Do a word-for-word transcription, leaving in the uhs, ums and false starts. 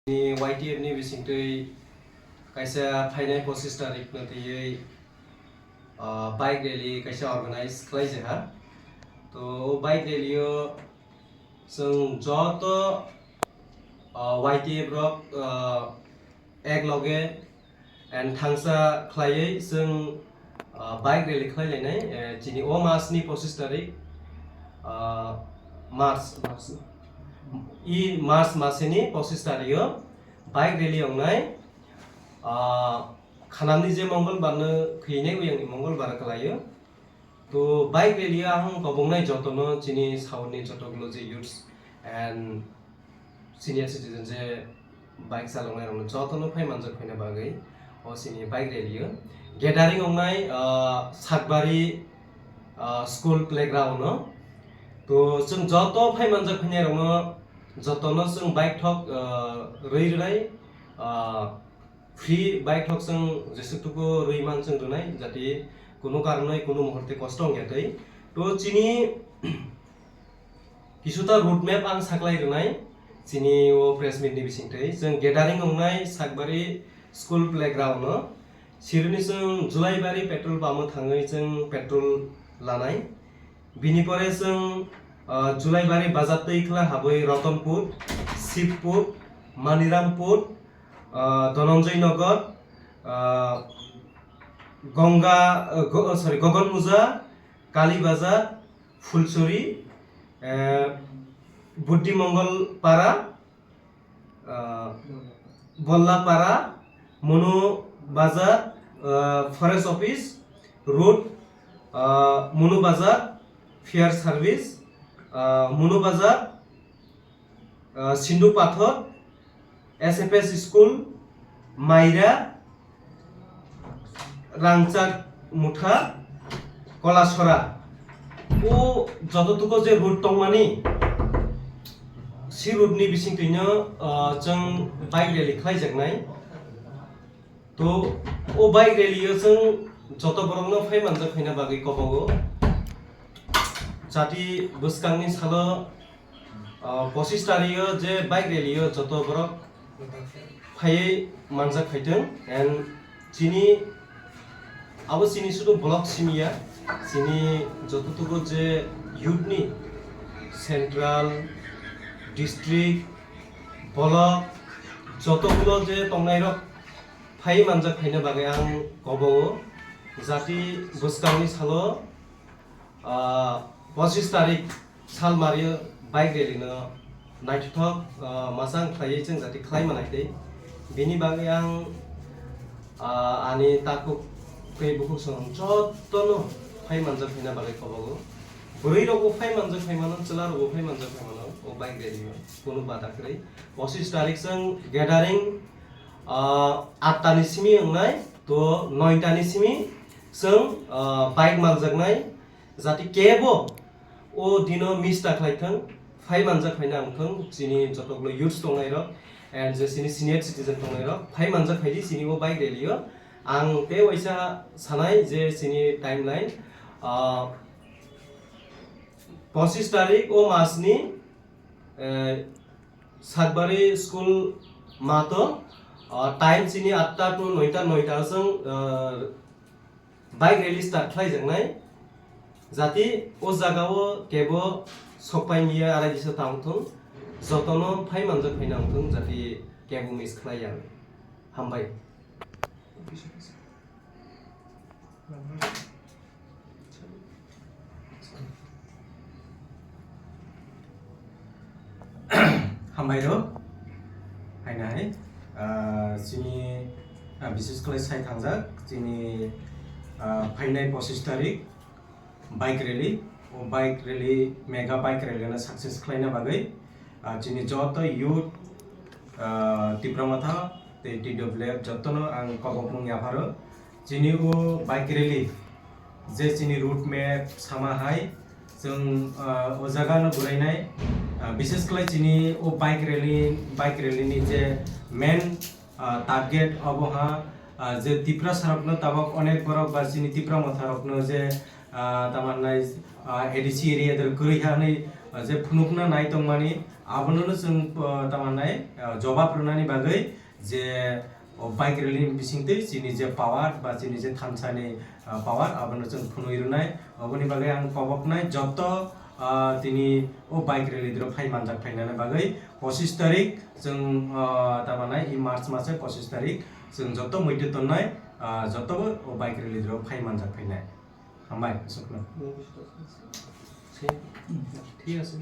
Ni Y T F ni bisingtwi kaisa phainai pochis tarikno twiwi, ah, bike rally kaisa organize khlai jaha. To o bike rally o chwng joto, ah, Y T F rok, ah, ek loge and thangsa khlaiwi chwng, ah, bike rally khlai lainai, eh, chini o mas ni pochis tarik, ah, March, March. I March masini pochis tarik o bike rally wngnai, ah, khanamni je Mongolbar no khwinai uyang ni Mongolbar khlaio. To bike rally o ang kobongnai jotono chini South ni jotogulo je youths and senior citizen je bike chaloknai rokno jotono phai manjak phaina bagwi o chini bike rally o gathering wngnai, ah, Sakbari, ah, school playground o. To chwng joto phai manjak phainai rokno jotono chwng bike thok, ah, rwi rwnai, ah, free bike thok chwng jesuk tuku rwi man chwng rwnai, jati kunu karonoi kunu muhurte kosto wngya twi. To chini kisuta road map ang saklai rwnai chini o press meet ni bisingtwi. Chwng gathering wngnai Sakbari school playground o. Sironi chwng Julaibari petrol pump o thangwi chwng petrol lanai. Bini pore chwng, ah, Julaibari bazar twi khla habwi Ratanpur, Shibpur, Manirampur, ah, Dhananjay Nagar, ah, Ganga, ah, Go-, oh, sorry, Gogon Muja, Kali Bazar, Phulsuri, eh, Buddhi Mongol Para, ah, Bolla Para, Monu Bazar, ah, Forest Office Road, ah, Monu Bazar, Fire Service, ah, Monu Bazar, ah, Sindu Pathor, S F S School, Maira, Rangchak Mutha, Kolasora. O joto tuko je road tongmani, si road ni bising twino, ah, chwng bike rally khlaijaknai. To o bike rally o chwng joto borokno phai manjak phaina bagwi kobogo. Jati bwskangni salo, ah, pochis tarik o je bike rally o joto borok phaiwi manjak phaithwng and chini abo chini sudu block simi ya, chini joto tugo je youth ni central, district, block joto ulo je tongnai rok phai manjak phaina bagwi ang kobogo. Jati bwskangni salo, ah, pochis tarik sal mario bike rally no naithothok, ah, masang khlaiwi chwng jati khlai manai tei bini bagwi ang, ah, ani takhuk tei bukhuk song jotono phai manjak phaina bagwi kobogo. Bwrwi rokbo phai manjak phai mano, chwla rokbo phai manjak phai mano o bike rally o, kunu bada kwrwi. Pochis tarik chwng gathering, ah, atta ni simi wngnai, to noita ni simi chwng, ah, bike maljaknai, jati kebo o dino miss ta khlai thwng, phai manjak phaina wng thwng, chini jotogulo youths tongnai rok, and je chini senior citizen tongnai rok, phai manjak phaidi chini o bike rally o. Ang tei waisa sanai je chini timeline, ah, pochis tarik o mas ni, eh, Satbari school mato, ah, time chini atta to noita, noita chwng, ah, bike rally start khlaijaknai. Jati o jagao kebo sokpai miya arai bisa tang thung, jotono phai manjak phaina wng thung, jati kebo miss khlai ya. Hambai. Hambai rok, haina hai, ah, chini, ah, bises khlai sai thangjak, chini, ah, phainai pochis tarik bike rally, o bike rally, mega bike rally no success khlaina bagwi, ah, chini joto youth, ah, Tipra Motha tei T W F jotono ang kobokmung yapharo. Chini o bike rally, je chini route map sama hai, chwng, ah, o jaga no gurainai, ah, bises khlai chini o bike rally, bike rally ni je main, ah, target obo ha, ah, je Tiprasa rokno tabok onek borok ba chini Tipra Motha rokno je, ah, tamo hwnai, ah, A D C area der kwrwi ha hwnwi, ah, je phunukna nai tongmani, Abono no chwng, uh, tamanai, uh, jobab rwnani bagwi je o bike rally ni bisingtwi chini je power ba chini je thansani, uh, power abono chwng phunui rwnai. Oboni bagwi ang koboknai joto, uh, tini o bike rally dro phai manjak phainani bagwi pochis tarik chwng, uh, tamanai i March mase pochis tarik chwng joto muitu tonnai, uh, joto bo o bike rally dro phai manjak phainai. Hambai, aswkno. ঠিক আছে,